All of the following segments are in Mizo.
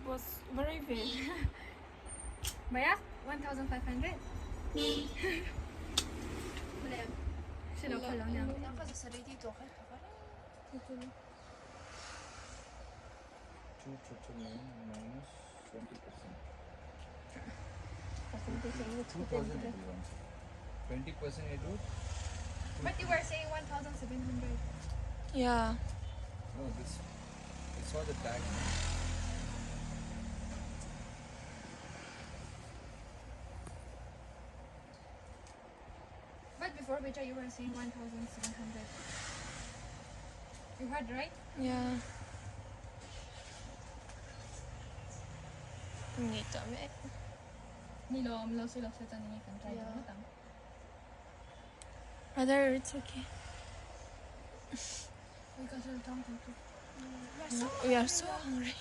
Was very big. Bayar 1500. Minus 20%. 2081. 20% into. But you were saying 1700. Yeah. No, this. I saw the tag. But before Vijay, you were saying 1700. You heard right? Yeah. Rather, it's okay. We are so hungry.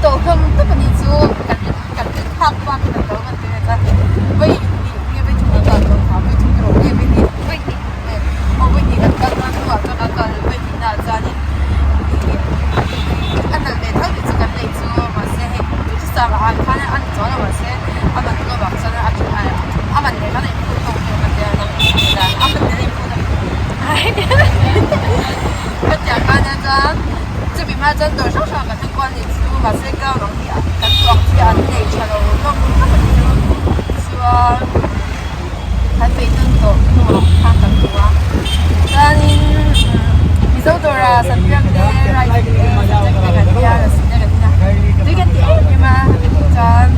to hlawm tak a nih chu kan kan rin phak bak in a to kan ti ve chuan vawi hnih nge vawi thum kan kal tawh kha vawi thum erawh nge vawi hnih vawi hnih aw vawi hnih kan kal dawn hnuah chuan kan kal vawi hnih naah chuanin ih a nalh ve tho tih chu kan nei chu mahse hei duhthusam ah khan a ni chuang lo mahse a man tlawm ah chuan a a man leh khan a inphut tawk deuh ka tia a man leh a inphut Hetiang ania chuan chumi hma chuan dawr hrang hrang ah kan hre kual ni chu mahse ground ang hi kan duh ang chi an nei tha lo hlawm hlawm a ni chu chuan kan beidawn tawh hnuah khan kan hmu a chuanin Mizo dawrah Sanpiak te rice te subject te kan tia lassi te kan in a tui kan ti em em a chuan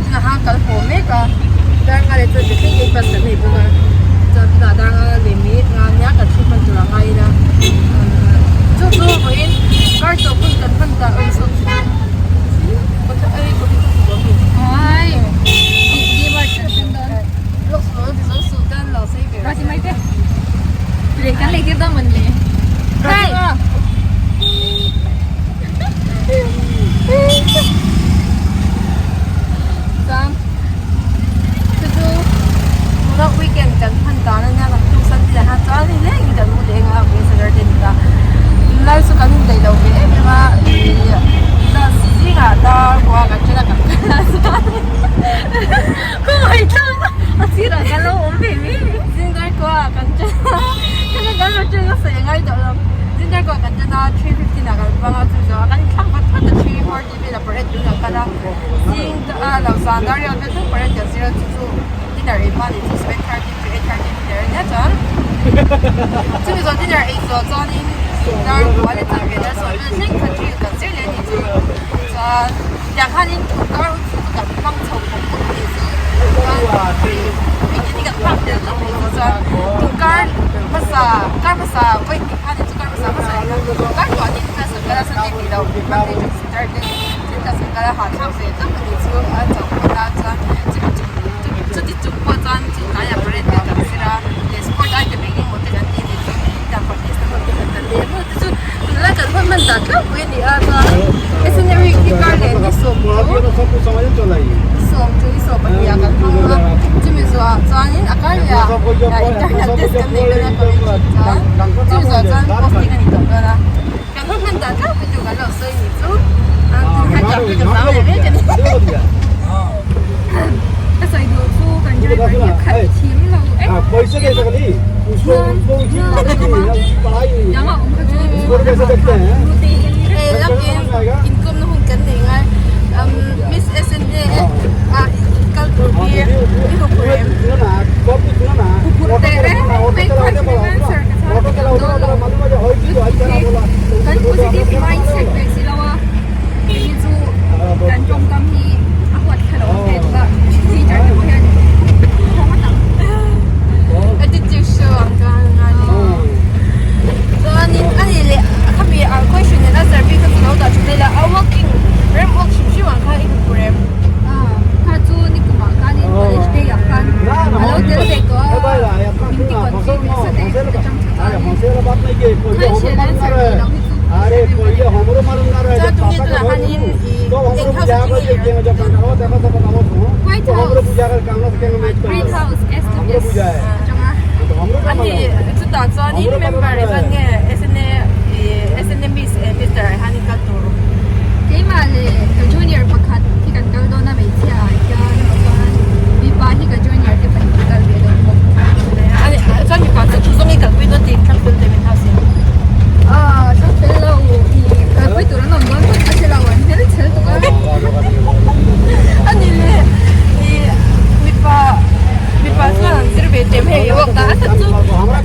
tunah khan kal haw mek a dar nga leh chuan thleng ei pan kan nei bawk a chuan tunah dar nga leh minute nga nia kan thu hman tur a ngai ila chu chu vawiin kar tawp hun kan hman ta awm sawm Chu chu tuna weekend kan hman dan ania kan tuk san te ah chuan hei leng in kan mu leh eng a vawiin Saturday ni ta tunlai chu kan indaih lo ve em em a ih class zingah dar kua kan then a kan kal a chuan khawngaih thlak a sirah kan lo awm ve mai zing dar kua kan then a hemi kan lo then a sawi angai tawh lo zing dar kua kan then a 3:15 ah kan bang a chu zawh a kan inthlak vat vat a 3:40 vel a parade tun an kal a zing a lo zan dar riau vel thleng parade kan zir a chu chu dinner ei hma ni chu 7:30 to 8:30 dinner ania chuan chumi zawh dinner ei zawh chuanin dar kua leh chan ve dar sawm vel thleng kha drill kan zir leh a ni chu chuan tiang khanin kar hun chu kan hmang chho bawk bawk a ni chu chuan engtin hi kan phak tel tlat mai chu chuan tun kar hmasa kar hmasa vawi hnih kha ni chu kar hmasa hmasa kar tuah ni class kan kal a Sunday tih loh Monday to Saturday thil class kan kal a hahthlak ve tak a ni chu a chauh phawt a chuan chumi chung chuti chung pawh chuan chu tlaiah parade te kan zir a leh sport item eng emaw te kan ti a ni chu tiang practice na hmun te kan nei a hmun te chu tunlai kan hawn hman dan tlangpui a ni a chuan scenery khi kar leh ni sawm chu sawm chu ni sawm pahnih ah kan hmang a chumi zawhah chuanin a kar leh ah internal test kan nei dawn a college ah chuan chumi zawhah chuan posting a ni tawh dawn a kan hawn hman dan tlangpui tur kan lo sawi ni chu tunlai tak hi ka zau leh mek a ni. Ka sawi duh chu kan driver hi a khalh thim lo e. Dang a awm kha chu Hei lakin inkawmna hun kan nei ngai Miss SNA ah kal tur hi i huphurh em? Huphurh teh reng mai question and answer ka chhang thiam dawn lo. Kan positive mindset ve si lo a hei chu kan tawngkam hi a huat thla lo ang ve tuk a teacher te pawh hian thawng a tam. Attitude show ang chuan a ni. Chuanin a ni leh khami ang question and answer bik kha chu lo dah tha mai la a working rem work hrim hrim ang kha i hmu rem. Kha chu nikumah khanin college day ah khan a lo tel ve tawh a min ti confi ve sa te ka chang tha chuanin question and answer tih loh hi chu Chuan tunge tunah khanin i eng house atangin i rawn dawn. White House Green House SWS atanga. Ani chutah chuanin member leh chuan nge SNA SNA miss mister ah hian kal tur. Keimah leh ka junior pakhat hi kan kal dawn a hmeichhia ah hian chuan mipa hi ka junior te pahnih an kal ve dawn bawk. Ani chuan mipa chu thu zawngin kalpui dawn tih thlang fel deuhin house in. Ah thlang fel lo i kalpui tur an awm dawn phawt a hre lo an hmel chhel tuk a. Ani leh i mipa mipa chuan an zir ve tem hei walk dan a that chu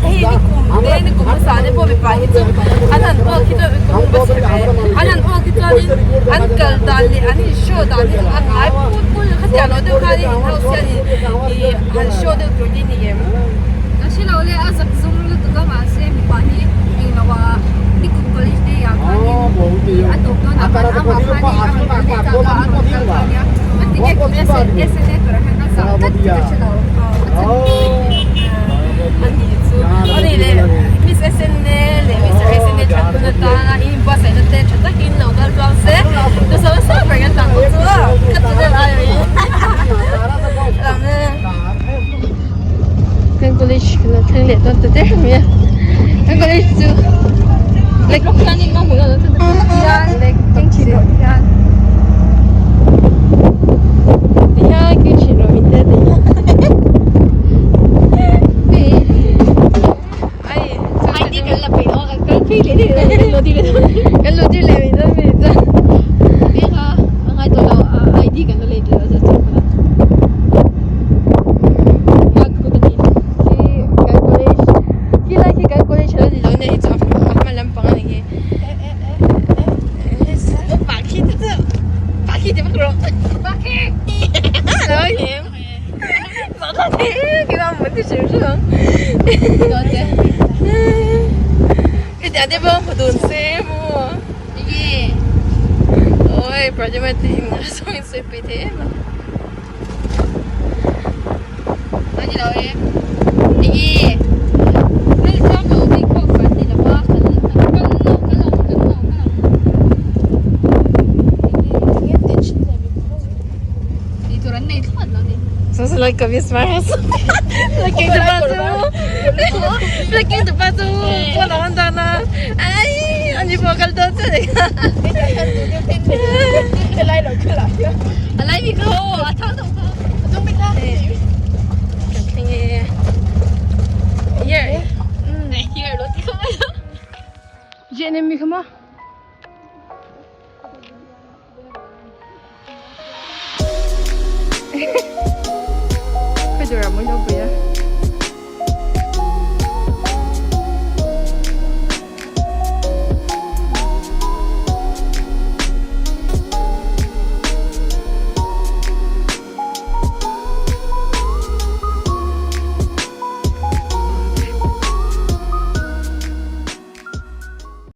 hei ni kum te ni kum hmasa te pawh mipa hi chu an han walk hi chuan kum va chhe ve an han walk hi chuanin an kal dan leh an in show dan hi chu an ngai put put khatiang lo deuh khanin in house hian ih han show deuh tur te a ni em. Ka hre lo le a zak zum lutuk a mahse mipa hi englo ah nikum college day ah khanin a tawp dawn ah khan amah khanin a rawn kal leh tak a a rawn kal kha ania a ti nge kum SNA turah hian a zah tlat tih ka hre lo a a ni chu a ni leh Miss SNA leh Mister SNA that hun a. na tana in inbuatsaihna te tha takin lo kal tluang se duhsakna sang ber kan tlan bawk chu a ka channel aiawhin lang e. Kan college kan lo thleng leh dawn ta der mai a kan college chu like tihian keng thin rawh min tia tihian kan lo tir leh mai dawn mai chuan khi kan college khi lai khi kan college a lo ni lo nia hi chu a hma lampang a ni khi